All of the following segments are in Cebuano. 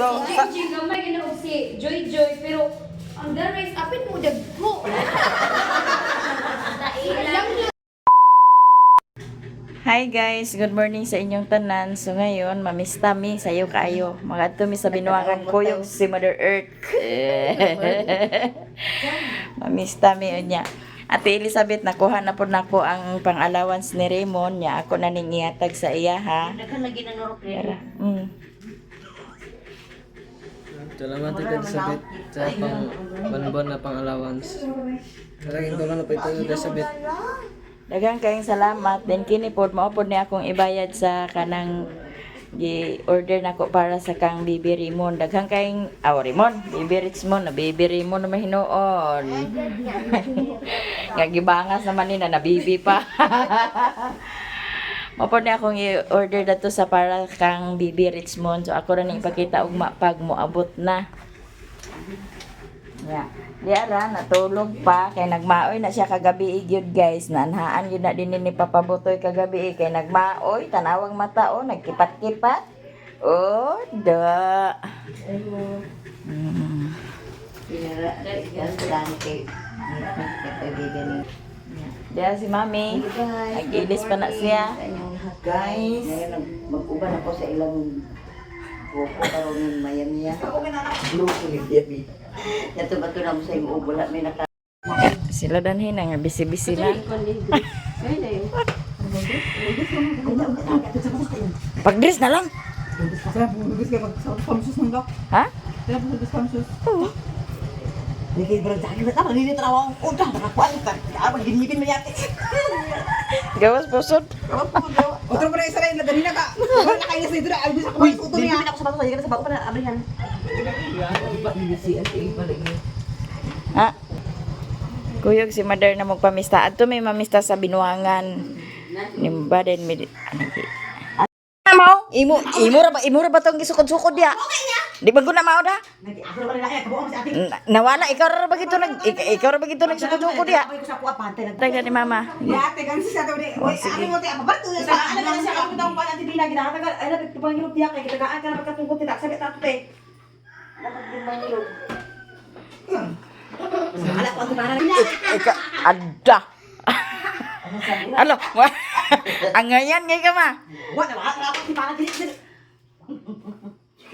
So, sa, Jing gamay gina og si Joy Joy, pero ang the rice apin mo dagko. Lang. Hi guys, good morning sa inyong tanan. So ngayon, mamista mi sayo kaayo. Magadto mi sa binuangan kuyog si Mother Earth. Mamista mi unya. Ate Elizabeth, nakuha na po nako ang pang-allowance ni Raymond niya. Ako na ning ihatag sa iya ha. Daghan lagi ng norok. Tara. Salamat kay Elizabeth sa pang banban na pang allowance. Laging tulong na po ito, Elizabeth. Daghang kayong salamat. Then kini pod mao pod ni akong ibayad sa kanang gi-order nako para sa kang Bibi Raymond. Daghang kayong aw Raymond, Bibi Richmond, na Bibi Raymond na mahinuon. Nga gibangas naman ni na nabibi pa. Mao pod ni akong i-order dato sa para kang Bibi Richmond. So ako ra ning ipakita ugma pag moabot na. Yeah. Di ara, natulog pa kay nagmaoy na siya kagabi gyud guys. Naanhaan gyud na din ni Papa Butoy kagabi kay nagmaoy, tanawang mata oh, nagkipat-kipat. Oh, da. Diya si Mami. Nag-ilis pa na siya. Guys, Ngayon, mag-uban ako sa ilang buko karon ng mayamiya. Blue ko ni Bibi. Yato ba ito na mo sa imong wala may naka Sila danhin ang busy-busy na. Pag-dress na lang. Ha? Gawas pusod. Otro pa na isa rin, ganina ka. Wala na kayo sa ito na, albi sa kumain sa niya. ako sa bato, sa bato pa na abrihan. Ha? Kuyog si mother na magpamista. Adto may mamista sa binuangan. Nimba din mi ano gi- Mao, imo ra ba tong gisukod-sukod diya? Di ba guna mao da? Nawala ikaw ra ba gito nag ikaw ra ba gito nagsukod-sukod diya? Tag na ni mama. Yate, ganun siya daw ni. Uy, ano mo te, apabarto sa ano na siya ako daw pa ati Bina ginatagal. Ay lapit ko pangilog diya kay kitagaan ka na pagkatungkot tita sabi ta te. Ala ko ang para. Ikaw adda. Alo, angayan ngay ka ma. Wa na wa ako ti para dili.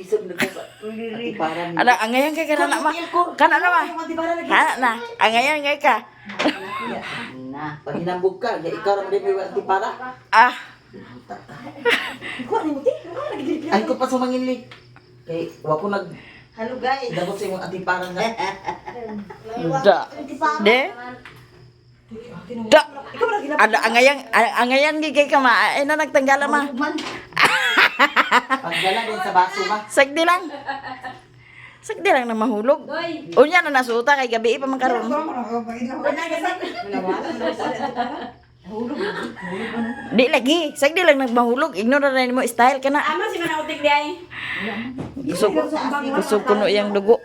Isog na ko sa parang Ala, angayan kay ka na ma. Kana na ma. Kana na. Angayan ngay ka. na. Pag hinambog ka, ya ikaw ra man din may wala para. Ah. Ay ko pa sa mangili. Kay wa ko nag Hello guys. dagot sa imong antipara nga. Da. De? Da. Ada angayan angayan gid kay ka ma. Ay na nagtanggala ma. Pagdala din sa baso ba. Sagdi lang. Sagdi lang na mahulog. Unya na nasuta kay gabi pa man karon. Di lagi, sagdi lang nagmahulog. Ignore na nimo style kana. Amo si manautik di ay. Kusog, kusog kuno iyang dugo.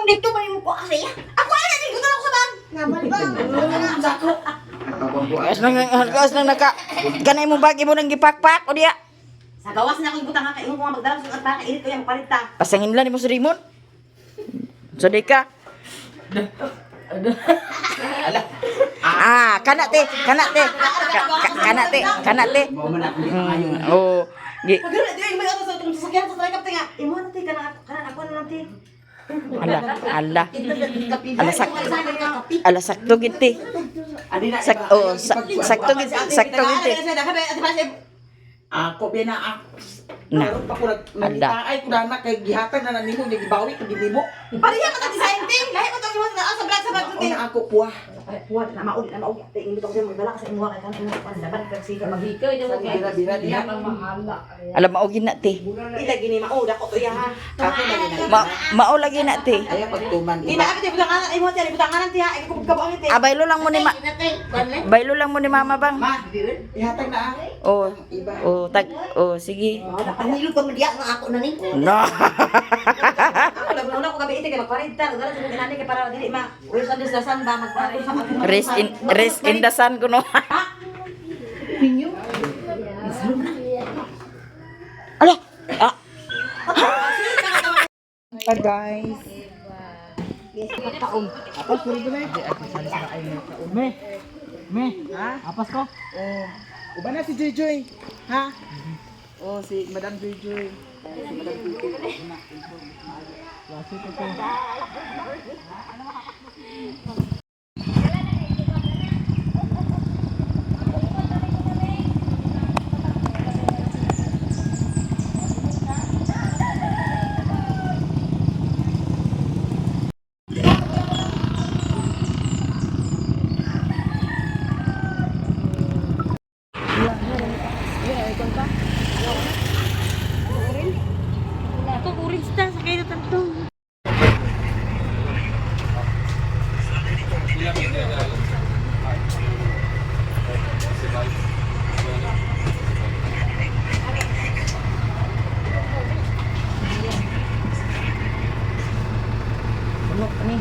Dito ba yung ko kasi? Ako ay nandito na ako sa bag. Gas nang gas nang naka kanay mo bag imo nang gipakpak o diya. Sa gawas na ako ibutang ka imong mga magdala sa antara init ko yang palit ta. Pasangin lang nimo sa Raymond. So di ka. Ah, kana te, kana te. Kana te, kana te. Oh. Gi Pagdala di may ato sa itong sasakyan sa trikap te nga. Imo na te kana kana ako na lang te. Ala, ala. Ala sakto. Ala sakto gid te. Sak oh, sakto gid, sakto gid te. Ako biya na ako. Na. Karon pa ko nag Ada. nangitaay ko na na kay gihatag na na nimo nya gibawi ko dinimo. Pareha ka ta design te. Lahi mo tong imo sa vlog Ako te. na ako puwa. Wa na mao na mao te imo to kasi magdala ka sa imo kay kana imo pan laban kag siga Maghikaw Sa bira bira diha. Ala mao gid na te. Ila gini mao dako to iya ha. Ako na gina. Ma mao lagi na te. Ayaw pagtuman Ina iba. abi te butanganan imo te butanganan te ha. Ay ko kabuang te. Ah, baylo lang mo ni ma. Baylo lang mo ni mama bang. Ma, ihatag na ah. Oh. Iba. Oh, tag oh, sige. Pangilog pa man diya nga ako na ni. No. Ako lang una ko gabi ite kay magpalit ta nagdala sa inani kay para dili ma. Uy sa dasan ba magpalit sa Rest in the sun kuno. Ala. Ah. Pa guys. Me. Me. Ha? Apas ko. Oh. Uban na si Joy Joy. Ha? Oh, si Madam Joy Joy. Si Madam Joy Joy. Ito, orange ta. Sakay na tanto. Puno ni.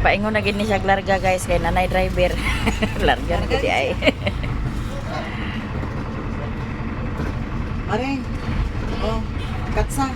Paingon na gid ni siya larga guys kay nanay driver. Larga na gid ay. Maring. Oh, katsa.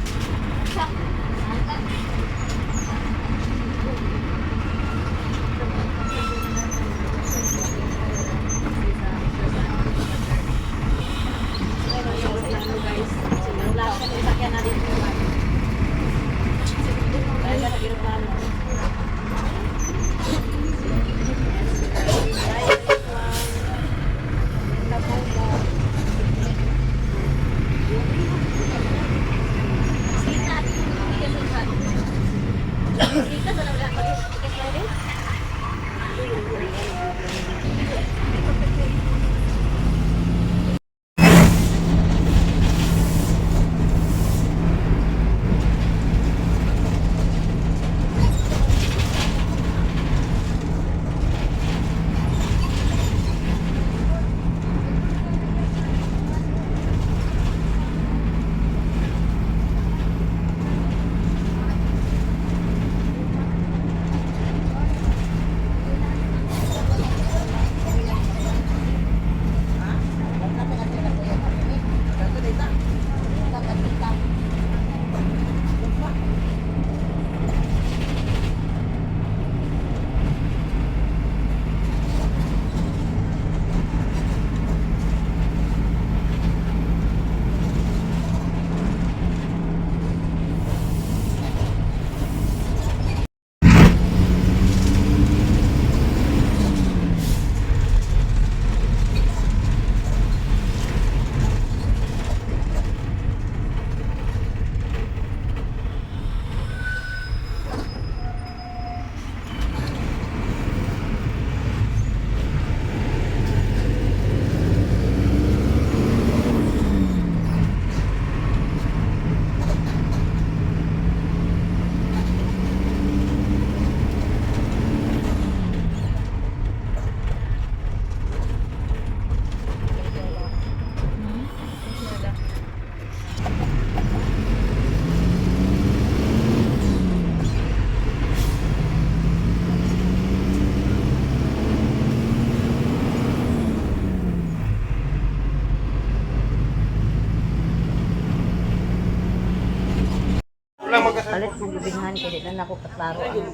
Palit ko gibinhan kay di na nako kaklaro ang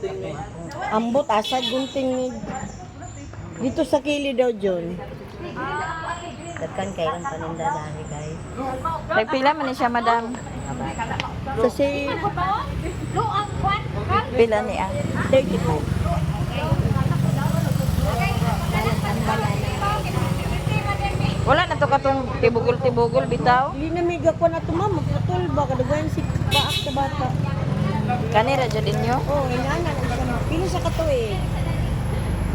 Ambot asa gunting ni dito sa kili daw John. Dagkan kay ang paninda dani guys. Nagpila man ni siya madam. Sa si Pila ni ah. 35. Wala na to katong tibugol-tibugol bitaw. Dili na may gakuan ato ma'am, magputol ba kadughan si paak sa bata. Kani ra jud inyo. Oh, inana na siya ma'am. Pila sa katuig?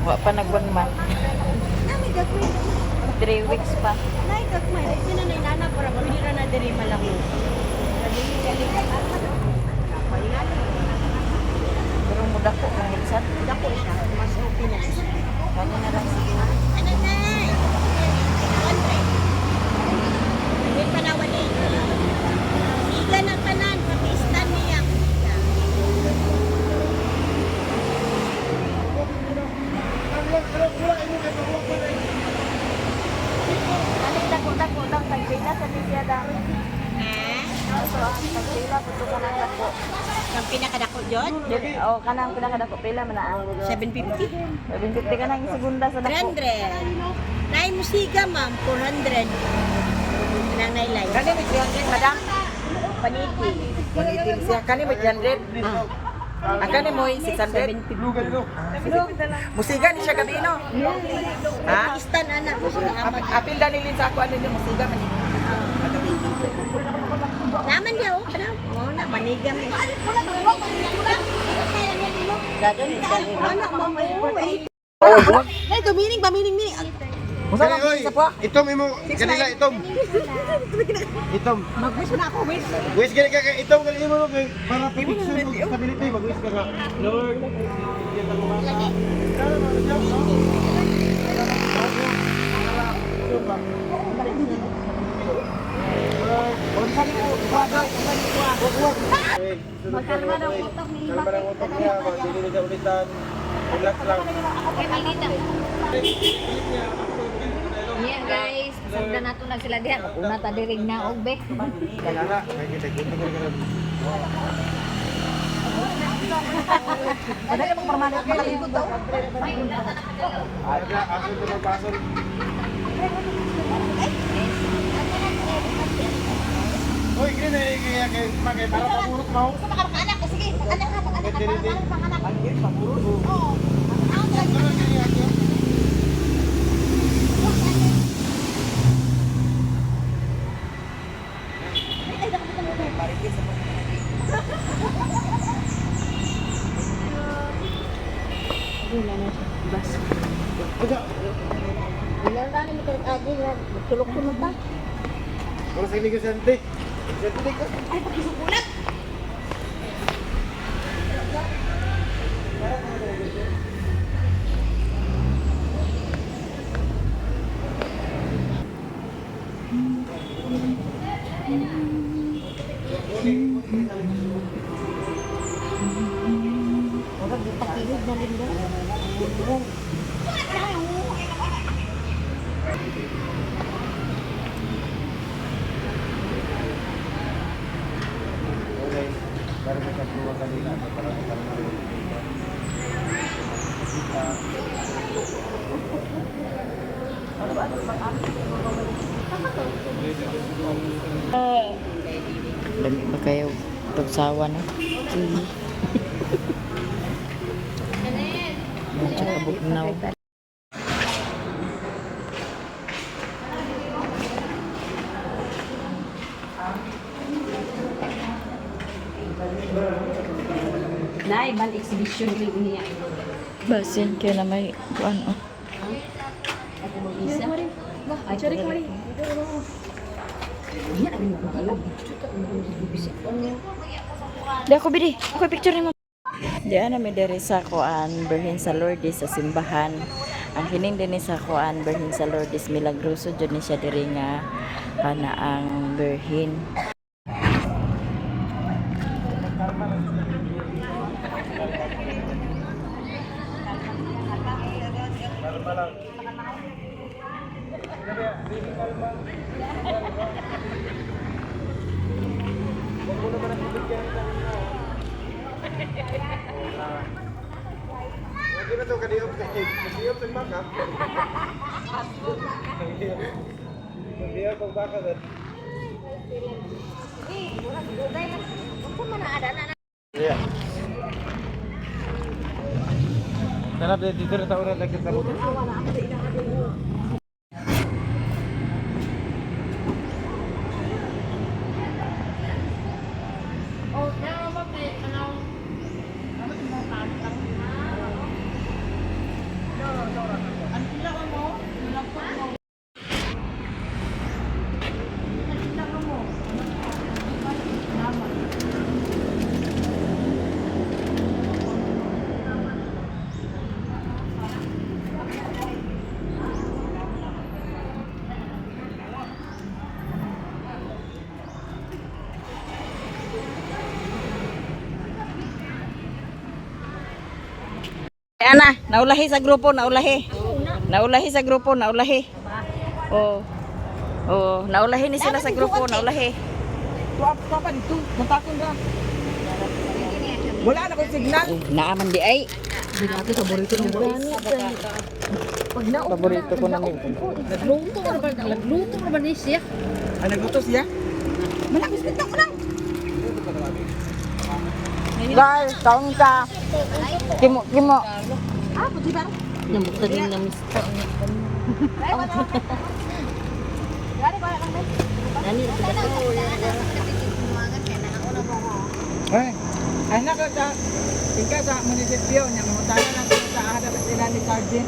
Wa pa nagbuwan man. Nami gagmay. 3 weeks pa. Nay gagmay. Sino na inana para pwede ra na diri malaki. Pero muda ko kung minsan. Dako siya, mas okay na siya. Kani na ra sige. Ano na? 100. May panawan ni. Iga ng tanan, pati stand niya. Aning dako-dako lang tagpila sa siya dami. So, ang tagpila puto ka ng dako. Ang pinakadako dyan? Oh, kanang pinakadako pila man na. 750. 750 ka nang segunda sa dako. 300. Nay musiga, ma'am. 400. Nang nailay. Kani may 300, madam. Paniti. 180 siya. Kani may 300. Ang kani mo 600. Musiga ni siya gabi no. Ha? Pakistan, anak. Apil danilin sa ako ano ni musiga man ni. Kagabi. Naman niya, oh. Ano? Oh, na, maniga mo. Anak, ma'am. Oh, Hey, dumining ba mining mining. Unsa Kani, man oy, sa po? Itom imo kanila itom. Itom. Mag-wish na ako, wish. Wish gani ka kay itom gani imo no, kay para protection ug stability mag-wish ka nga. Lord. Magkalma ng utak ni Kalma ng utak niya, dili niya ulitan. Relax lang. Yeah guys, kasabda nato na sila diha. Una ta diri na og be. Kana, kay kita kita ka. Ano yung permanent makalingkod daw? Aga, aso ko magbasol. Uy, green eh, kaya kay kay para paburot mo. Anak, sige. Anak ka, anak ka, anak ka. Oo. Wala sa negosyante. Negosyante ka. Ay, pakisukulat. Okay. Para sa kapluwa kanila para sa Dami ba kayo tugsawa no? Medyo kabugnaw. Nay, man exhibition rin niya. Basin kaya na may kuan oh. Isa. Ay, sorry ko rin. Di ako bidi. Ako picture nimo. Di ana mi diri sa kuan Birhen sa Lourdes sa simbahan. Ang kining dinhi sa kuan Birhen sa Lourdes milagroso jud ni siya diri nga kana ang Birhen. Lagi ba ito kadiyop kay kadiyop sa baka? Kadiyop ang baka ba? Yeah. Tara, dito na taon na lagi sa Ana, naulahi sa grupo, naulahi. Naulahi sa grupo, naulahi. Oh. Oh, naulahi ni sila sa grupo, naulahi. Tuwa tuwa pa dito. Kontakon ra. Wala na kong signal. Naaman di ay. Paborito ko na ni. Nagluto na ba? Nagluto na ba ni siya? Ay, nagluto siya. Manang biskuit na unang. Guys, kaon ka. Kimo, kimo. Ah, puti ba? Namukta din na mista. Ay, ay nako sa ikaw sa munisipyo niya mangutana lang ko sa ahada pa sila ni Sergeant.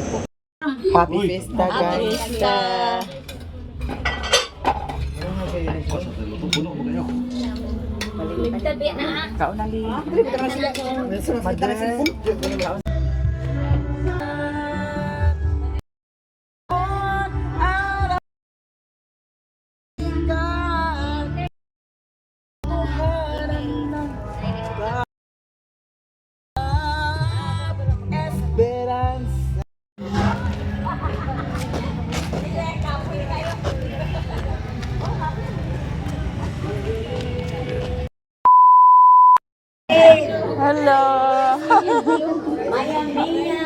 Happy Fiesta, guys. Fiesta. Kaon na li. Madre. Esperanza. Hello. Maya Mia,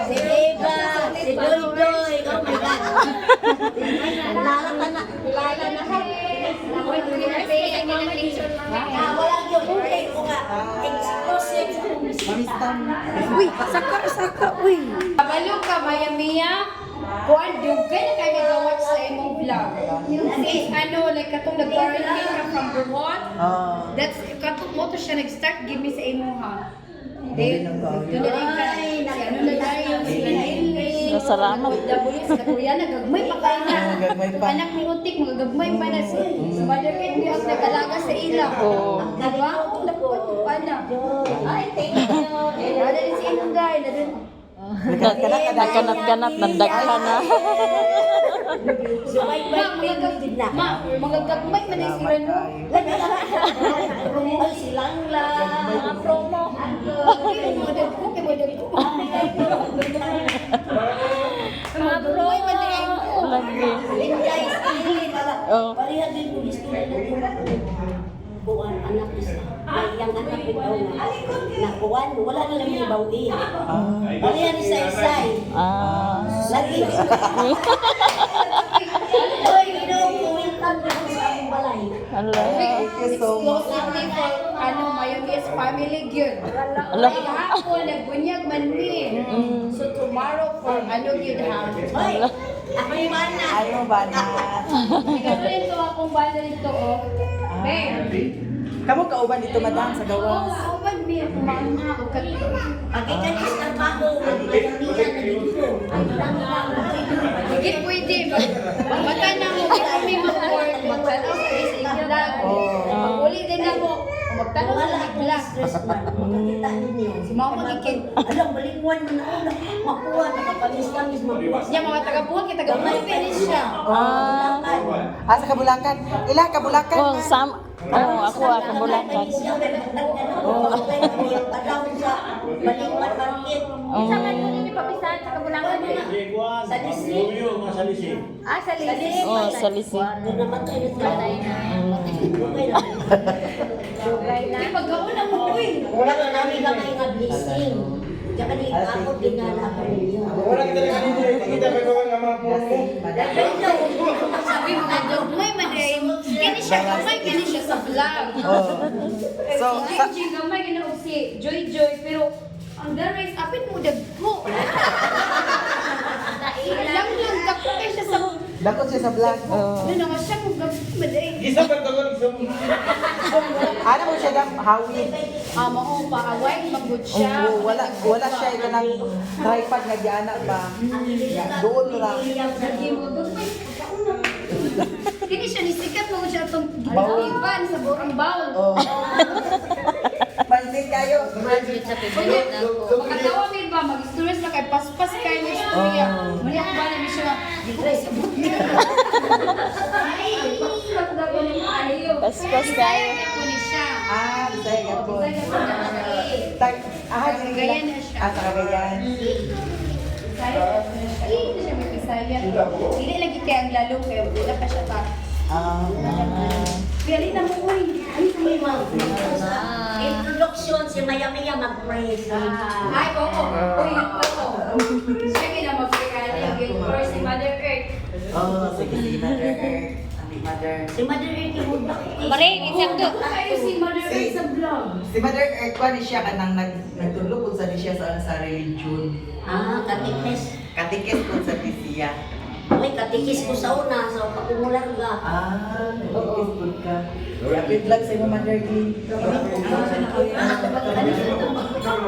si Eva, si Doy Doy, oh my God. Lala ka na, lala na. Walang yung huli ko nga, exclusive. Uy, saka saka uy. Kabalo ka, Maya Mia. Kuan, dugay na kayo nag-watch sa imong vlog. Since ano, like katong nag-quarantine ka from Vermont, that's katong mo to siya nag-start, give me sa imo ha. Then, doon na rin ka, si ano na tayo, si Lily. Salamat. W, sa Korea, nagagmay pa kayo na. Gagmay pa. Anak ni Utik, mga gagmay pa na si Mother Kate, di ang nag-alaga sa ila. Oo. Diba? Ang nakuha pa na. Ay, thank you. Nada din si Inday, nada din. Nagkanat-kanat, nandaghan na. Ma, mga ma, mga gagmay man ay sila no. Ay, silang lang. Mga promo. Ay, mga dagko, kay mga dagko. Mga gagmay man ay ko. Lagi. Linday, Lily, pala. Oh. Pareha din ko istorya na kuan anak isa. Ay, yang anak bitaw nga. Nakuan, wala na lang yung bawi. Pareha ni sa isay. Ah. Lagi. Oy, Ginoo, welcome na ko sa akong balay. Hello. Exclusively for ano, Mayonnaise family gyud. Ala. Ay, hapon nagbunyag man mi. So tomorrow for ano gyud ha. Oy, ako yung bana. Ayaw ba na? Ikaw rin to akong bala nito oh. Babe. Kamu kauban dito madam sa Oo, gawas. kauban mi ako mama o kat. Pagkikanis ng bako, magmayamihan na dito. Ang lang lang. Sige pwede. Mata na mo before mi mag-work, magtanaw sa is vlog. Mag-uli din ako. Magtanaw Wala sa akong vlog. stress man. Makakita ninyo. Si mama gikit. Alam, balingwan mo na una. Makuha, nakapamis-tamis, makuha. Niya mga taga-buhat kita gamay finish siya. Ah. Ah, sa Kabulakan. Ila Kabulakan. Oh, sam. Oh, ako ah, Kabulakan. Oh. Balingwan market. Isa man mo ninyo papisahan sa Kabulakan. Sa Lisig. Ah, sa Lisig. Oh, sa Lisig. Doon namatay na sila. Okay na. Di pagkaon ang uy. Wala na namin gamay nga blessing. Tsaka di ako dinala ako ninyo. Wala kita lang kanina, kita pa yung mga promo. Sabi mga gagmay man ay kini siya gamay kini siya sa vlog. Oh. So, sa, Si gamay kini og si Joy Joy pero ang the race apit mo dagko. Lang lang dako kay siya sa dako siya sa vlog. Ano na nga siya kung gamay man ay. Isa pa tagal, isa mo. Ano mo siya dam hawid. Ah, mao paaway magud siya. Oo, wala wala siya kanang tripod nga giana ba. Ya, doon ra. Lagi mo gagmay pagkaon. Kini siya ni sikat mo siya atong giban sa burang bawon. Oh. Pansin kayo. Makatawa mi ba mag-stories na kay paspas kay mo istorya. Muli ako ba na mi siya di ko kasabot niya. Paspas na ko ni Ayo. Paspas kayo. Bisaya ko ni siya. Ah, bisaya ka po. Bisaya ko na siya. Tag, ah, sige. Cagayan na siya. Ah, sa Cagayan. Bisaya na siya. Hindi siya may Bisaya. Dili lagi kay ang lalo kay wala pa siya pa. Ah. Pili na mo uy. Ay, may Introduction si Maya Maya mag-praise. Ay, oo. Uy, oo. Siya gina mag-pray yung or si Mother Earth. Oh, sige, si Mother Earth. Ang Mother. Si Mother Earth yung Pare, insakto. Kayo si Mother Earth sa vlog. Si Mother Earth, kuha ni siya kanang nagtudlo kung sa ni siya sa, sa religion. Ah, katikis. Katikis kung sa ni siya. Uy, katikis ko sa una, sa pagkumularga. Ah, katikis kun ka. Rapid lang sa imo, Mother Earth. Oh,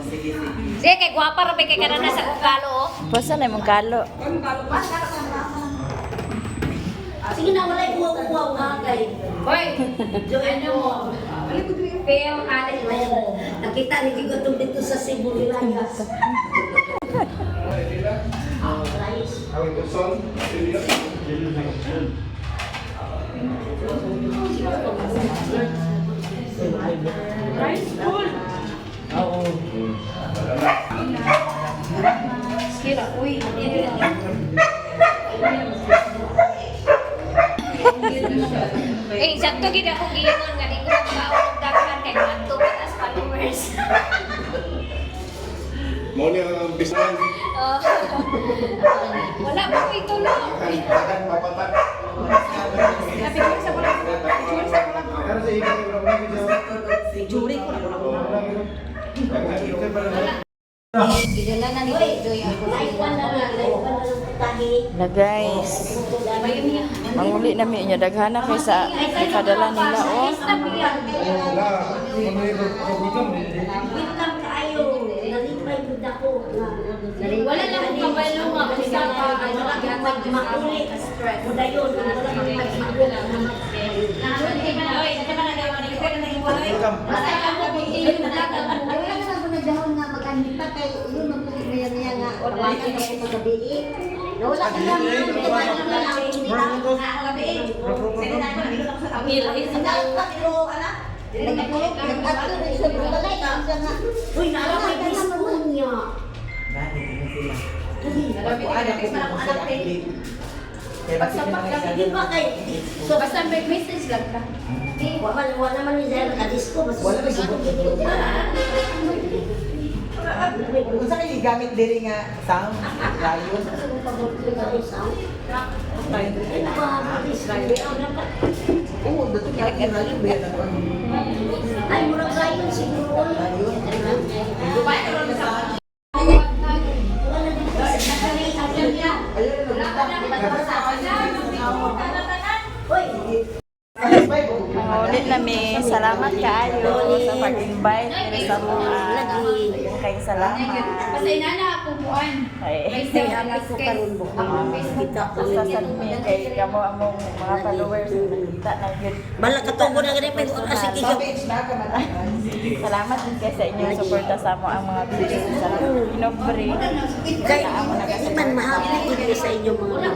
sige, sige. Sige, kay gwapa ra kay kanana sa kong kalo oh. Basta na imong kalo. Sige na, wala'y uwaw-uwaw ha, kay. Hoy, ano mo? Fail ate mo. Nakita ni Gigotong dito sa Cebu, Vilayas. Rice. Rice full. Sige ra, uy. Eh, insakto gid ako giingon nga di ko magbaon og daghan kay manto pa tas followers. Mo ni ang business. Oh. Wala pa ko itulog. Dagan papatak. Juri ko na ko. Gidala na ni Joy ang Naiwan na lang, naiwan na lang putahe. Na guys, manguli na mi niya daghana kay sa ikadala nila oh. Welcome kaayo. Nalipay gud ako. Wala lang akong kabalo nga kung sa pa ano Wala akong magmauli. stress. Mudayon, wala akong magmauli. Basta ako continue vlog ang Wala na ako nagdahon nga mag-anita kay yun ang maya maya nga tawagan ako kagabi. Nawala ka lang tawagan na lang hindi na Nag-adto rin sa balay siya nga. Uy, naara may disco niya. Dani, ano sila? Pagkuhan ako kung sa active. Kaya bakit na lang Di ba kay so Basta may message lang ka. wala wala man ni Zara ka disco basta Wala may Kung sa kayo gamit diri nga sound, rayon. Oo, dato kaya rayon ba yan? Ay, murag rayon siguro. Rayon. Wala dito sa Uy, Manguli na mi. Salamat kaayo sa pag-invite diri sa mga. Daghang kayong salamat. Basta inana ako buwan. Ay. May happy ko karon mo. Akong Facebook. Kita ko. Basta sa mi kay kamo among mga followers nakita na gyud. Bala katugo na gani may kasi Sa page na ka man. Salamat din kay sa inyong suporta sa amo ang mga videos sa Inobre. Kay di man mahappy gid ko sa inyong mga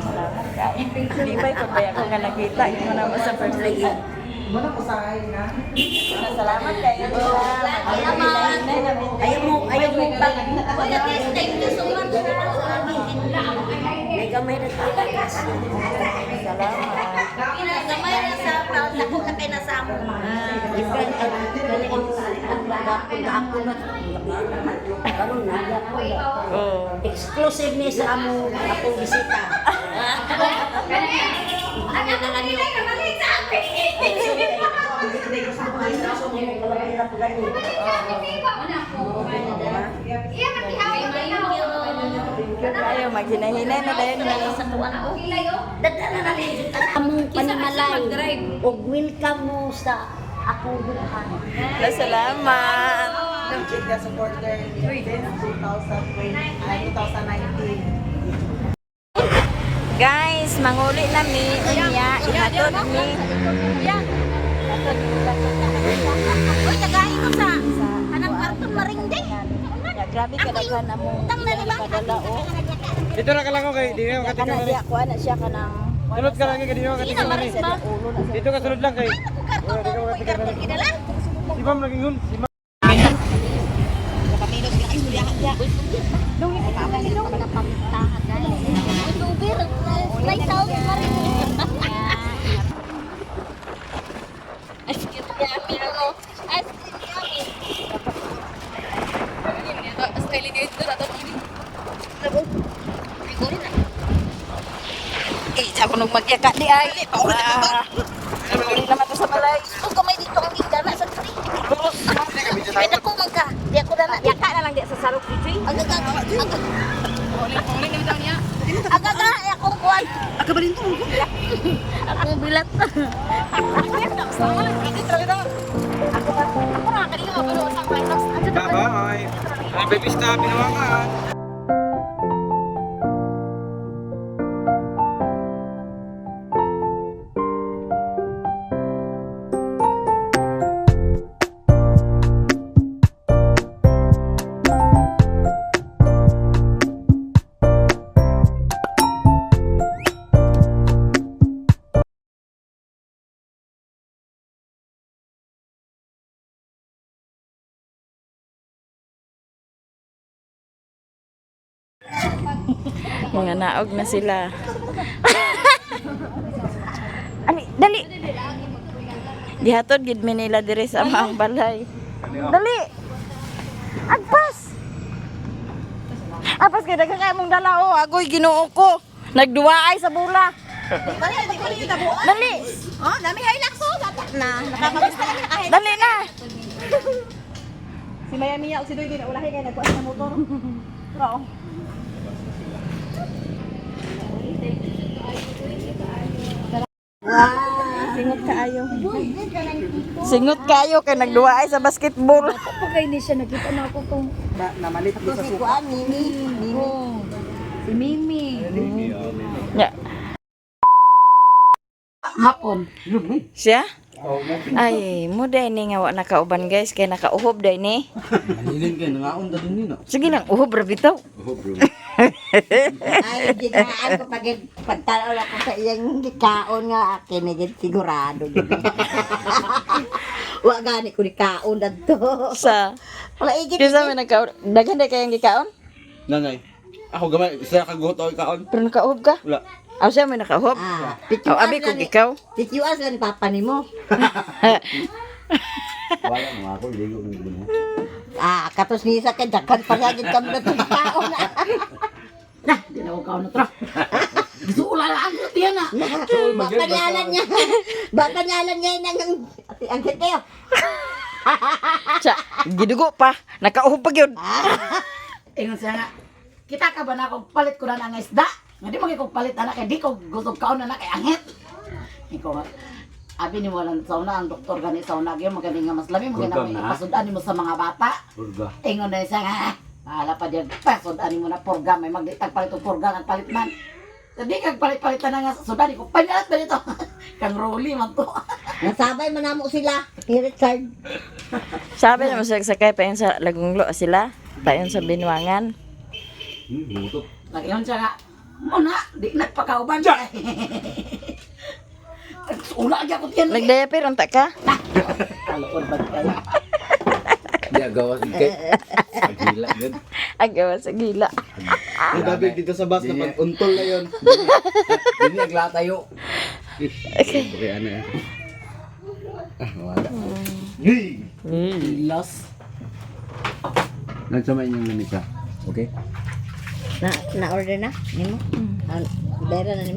Salamat kaayo. Lipay ko kaya ako nga nakita imo na mo sa first Lagi. Muna ko sa na. Salamat kayo. Salamat. Ayaw mo pag Uy, at least thank you so much. May gamay na takas. Salamat. Gamay na sa dako na kay nasa amo. Different ang kani ang ang gapon gapon na karon na. Oh. Exclusive ni sa among akong bisita. Ano na kanyo? Iya man gihawak Thank you kayo. Maghinahinay na dayon na. Sa kuan ko. Dada na na among panimalay. mag-drive. Og welcome mo sa akong dughan. Salamat. Legit na supporter since 2020, ay, 2019. Guys, manguli na mi. Unya, ihatod mi. Uy, tagain ko sa anang karton maringding. Ya, grabe ka daghan among Utang na ni ba? padala oh. Dito na ka lang okay, di na Kana makatikang siya kuha na siya kanang Sulod ka lang kay di na makatikang Sino, Maris ba? ulo na Dito ka sulod lang kay. Ako karton na ko karton gidala. Si Ma'am lagi ngun, si Ma'am. Eh, sa kunog magyaka di ay. Pauli naman to sa balay. Kung kamay dito ang gigana sa tree. May dako man ka. Di ako na. Yaka na lang di sa sarok dito. Ang gaga. Ang gaga ay akong kuwan. Aga ba rin to? Akong bilat. Ako na kanina mabalo sa Hilux. Bye-bye. Ay, baby, stop. Pinawakan. Mga naog na sila. Ani, dali. Gihatod gid mi nila diri sa maong balay. Dali. Agpas. Agpas kay daghan kay mong dala oh, agoy Ginoo ko. Nagduwa ay sa bula. Dali. Oh, dami Hilux oh. Dapat na. Nakakabis pa kami naka Dali na. Si Maya Mia o si Doy din ulahi kay nagkuha sa motor. Oo. Singot kaayo. Singot kaayo kay nagduwa ay sa basketball. Pagkay ni siya nakita na ako kung Na, namalit ko sa Si suka. kuan Mimi. Mimi. si Mimi. Nya. Hapon. Siya? Ay, mo day ni nga wa nakauban guys kay nakauhob day ni. Manilin kayo. Nangaon na din nino. Sige lang, uhob ra bitaw. Oh, bro. Ay, ginaan ko pag pagtanaw ako sa iyang gikaon nga akin na gid sigurado gid. Wa gani ko ni kaon dadto. Sa Wala igit. Kinsa may nagkaon? Daghan day kayang gikaon? Nanay. Ako gamay. Isa kaguot ako kaon. Pero nakauhob ka? Wala. Aw siya may nakauhob. Ah, Aw abi kog ikaw. Titiwas lang ni papa nimo. Wala mo ako. Ligo ng gulo. Ah, katos ni sa kay daghan pa siya gid kami na kaon na. Nah, di na ako kaon na tra. Gusto lang ang tiyan na. Baka niyalan niya. Baka niyalan niya nang ang kayo. Sa gidugo pa, nakauhob pa gyud. Ingon siya nga, kita ka ba na kung palit ko na ang isda? Nga di mo kay kung palit anak, kay di ko gusto kaon na na kay angit. Ikaw nga, abi ni mo lang sauna ang doktor gani sauna gyud magani nga mas lami magani Purgam nga na. ipasudan nimo sa mga bata. Purga. Ingon na siya nga, bahala pa diyan, pasudan nimo na purga, may magditag palit og purga ang palit man. Sa di kag palit-palitan na nga sa sudan, ko panyalat ba dito? Kang Rolly man to. Nasabay man namo sila ni Richard. Sabi naman siya sakay payon sa Lagunglo sila, payon sa Binuangan. Mutot. Nag-ingon siya nga, muna, di nagpakauban. Ula agad ko tiyan. Nagdaya pero unta ka? Kalukod ba kayo? Di agawas kay. Agila gud. Agawa sa gila. Ang gabi dito sa bus na pag-untol na yun. Dili aglatayo. Okay, ano eh. Ah, wala. Hey! Los. Nansa man inyong lamisa. Okay? Na na order na nimo. Ah, Bayran na nimo.